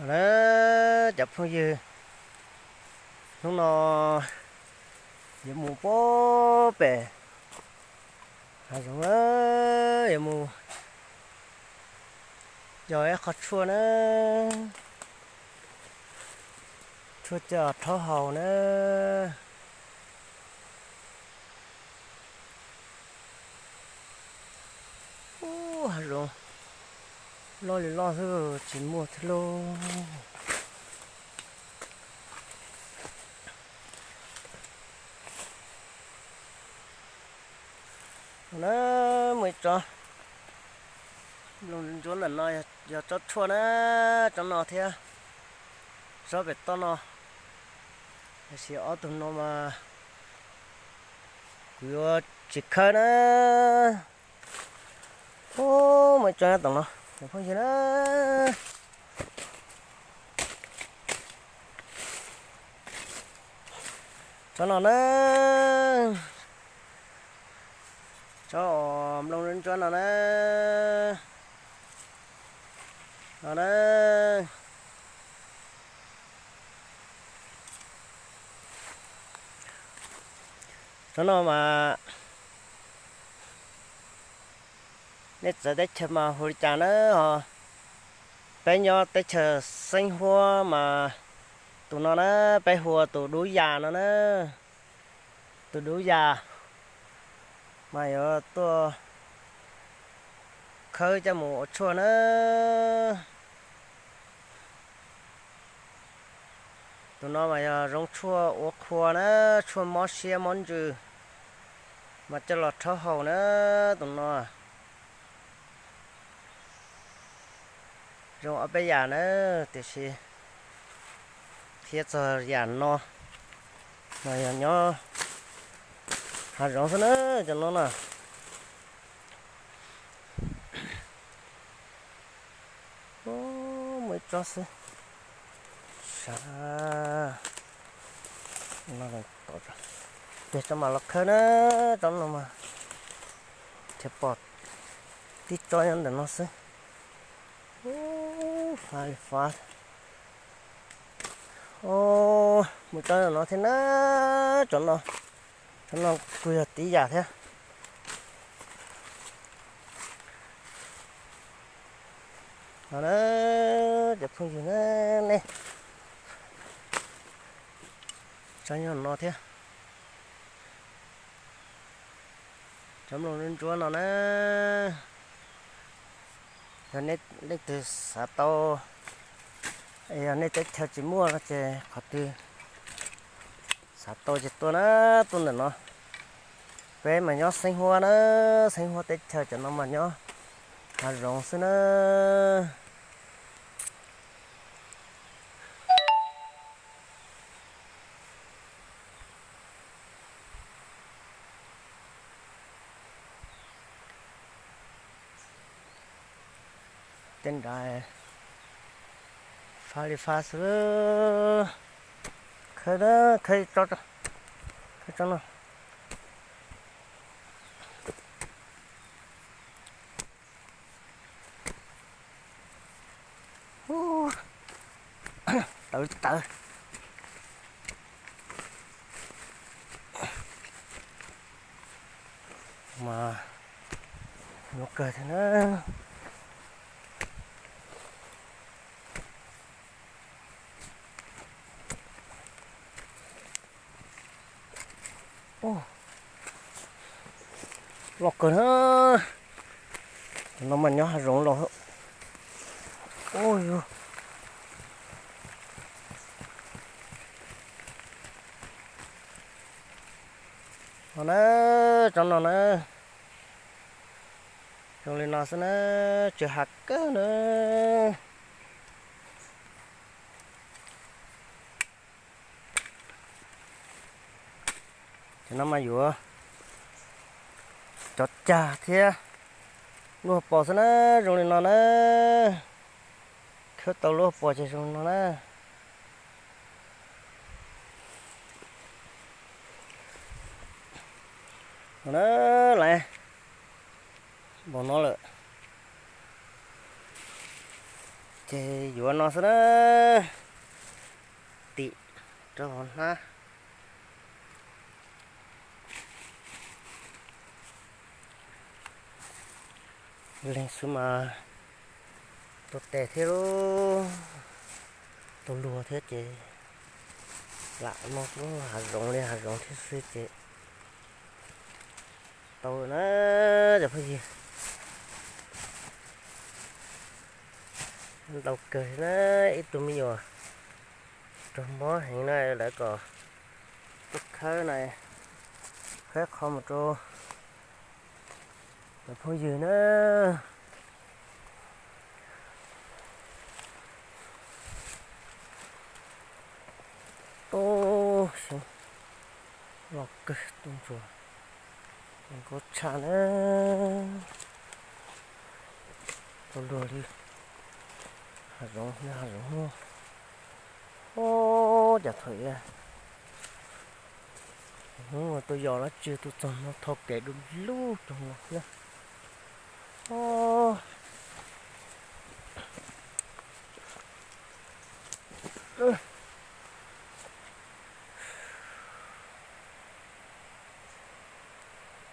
Na, cov phooj ywg, hnub no yuav mus pem hav zoov na, yuav mus yos ib qho tshuaj na, tshuaj coj rhaub haus na. Ub, hav zoov loj li loj xwb tsis muaj thiab lauj. Na, muaj ib tsob nplooj ntsuab ntawm no yog tsob tshuaj na, tsob no thiab tsob pem toj no, tiam sis ob tug no mas kuv yuav tsis khawb na. Ub, muaj ib tsob nyob tom no, cov phooj ywg na. Tsob no na, tsob nplooj ntsuab no na, no na. Tsob no mas nej txawv teb chaws mas hu li cas na ho? Peb nyob teb chaws Xeeb Huab mas tus no na, peb hu ua tus dub yas no na. Tus dub yas mas yuav tuaj khawb coj mus ua tshuaj na. Tus no mas yog zoov tshuaj ua qhua na, tshuaj mob siab mob ntsws mas coj los rhaub haus na. Tus no zoo ob peb yam na, tiam sis thiab txog yam no mas yog nyob hav zoov xwb na, cov no na. Muaj ib tsob xwb, sav no, ces tsob mam los khawb na, tsob no mas thiaj pom tib tsob nyob ntawm no xwb. Ub, fab li fab. Ub, muaj tsob no thiab na, tsob no, tsob no kuj yog tib yam thiab. No na, cov phooj ywg na, nej, tsob nyob no thiab, tsob nplooj ntsuab no na. Yog nej leej twg xav tau, yog nej teb chaws tsis muaj no ces qhov twg xav tau ces tuaj na, tuaj ntawm no. Peb mas nyob Xeeb Huab na, Xeeb Huab teb chaws, cov no mas nyob hav zoov xwb na. Tej nrad fab li fab xwb. Khawb, khawb tsob, khawb tsob no. Tawv tawv mas nyuaj kawg thiab na. Loj kawg na. Cov no mas nyob hav zoov los. Ub yug. No na, tsob no na, zoo li no xwb na, tsw hav kawg na. Cov no mas yuav cov cag thiab lub hauv paus xwb na, zoo li no na. Khawb tau lub hauv paus ces zoo li no na. No na, lawv npaum no lawm. Ces yuav no xwb na, tim rau hauv hnab. Leeg xwb mas tau tes thiab, tau luag thiab ces lam muaj lub hav zoov li hav zoov thiab xwb ces tau na cov phooj ywg. Ntau kawg na, ib tug me nyuam raug mob heev na, lawv kom tuaj khawb na, khawb qhov mus rau cov phooj ywg na. Ub, xyoob loj kawg, tuaj ntsuag zoo nkauj tshaj na. Tau luag li hav zoov, hav zoov. Ub, cas thaum ub hnub tuaj yos dab tsi tuaj txog no tho kev du lug rau no thiab.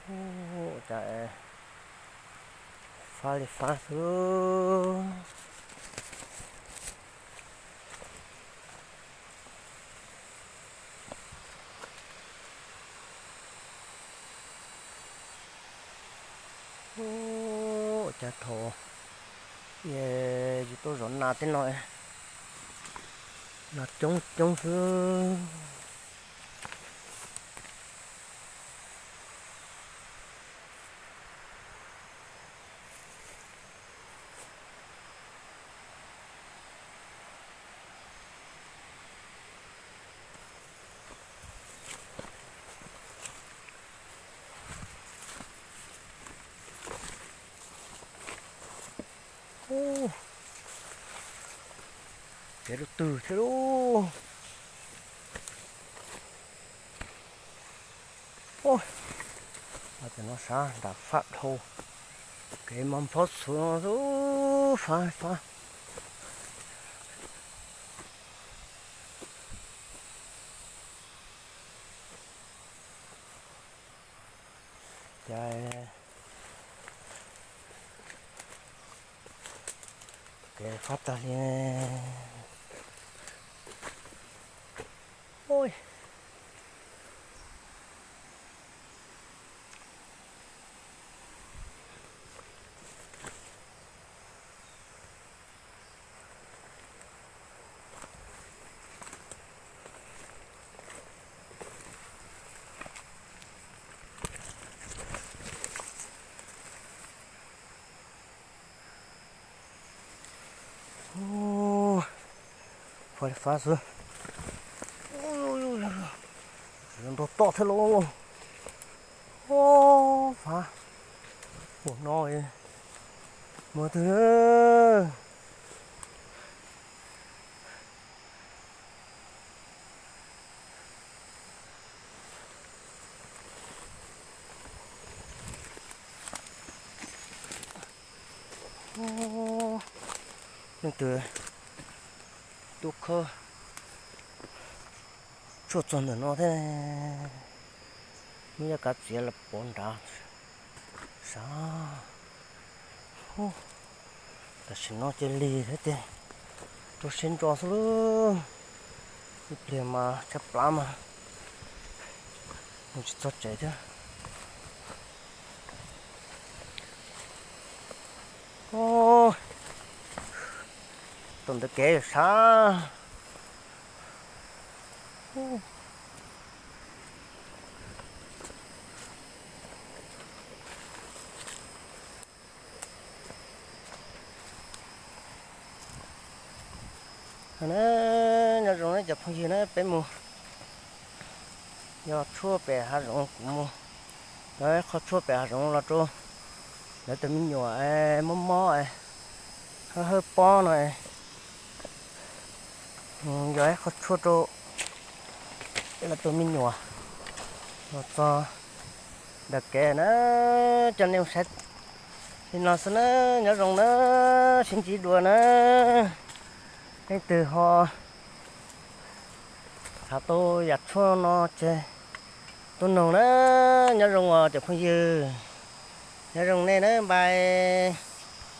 Ua cas fab li fab xwb. Ua cas thaum yus tuaj zov nas tej no, nas coob coob xwb. Kev rau twg thiab lauj. Ub, cov no sab nram fab dhau, kev mas nphob txhuv no xwb, fab fab. Cas kev fab tag li. Fab li fab xwb. Nrog toj thiab lauj. Fab. Ua no muag twg. Leej twg tuaj khawb tshuaj txog ntawm no thiab. Muab cov kav txiav los pov nrad sav. Tam sim no cia li thiab ces rau siab ntso xwb lauj. Ib pliag mas tshaib plab mas mus tsis txog tsev thiab. Tom ntawd kev sav. Nyob zoo na cov phooj ywg na, peb mus yog tshuaj pem hav zoov, kuv mus yog ib qho tshuaj pem hav zoov los rau lawv tus me nyuam mob mob, hawb hawb pob no, yog ib qho tshuaj rau lawv tus me nyuam los txog ntawm kev na. Coj nej mus saib li no xwb na, nyob zoo na, sib ntsib dua na. Leej twg ho xav tu yam tshuaj no ces tuaj nug na. Nyob zoo os cov phooj ywg, nyob zoo nej na, bye.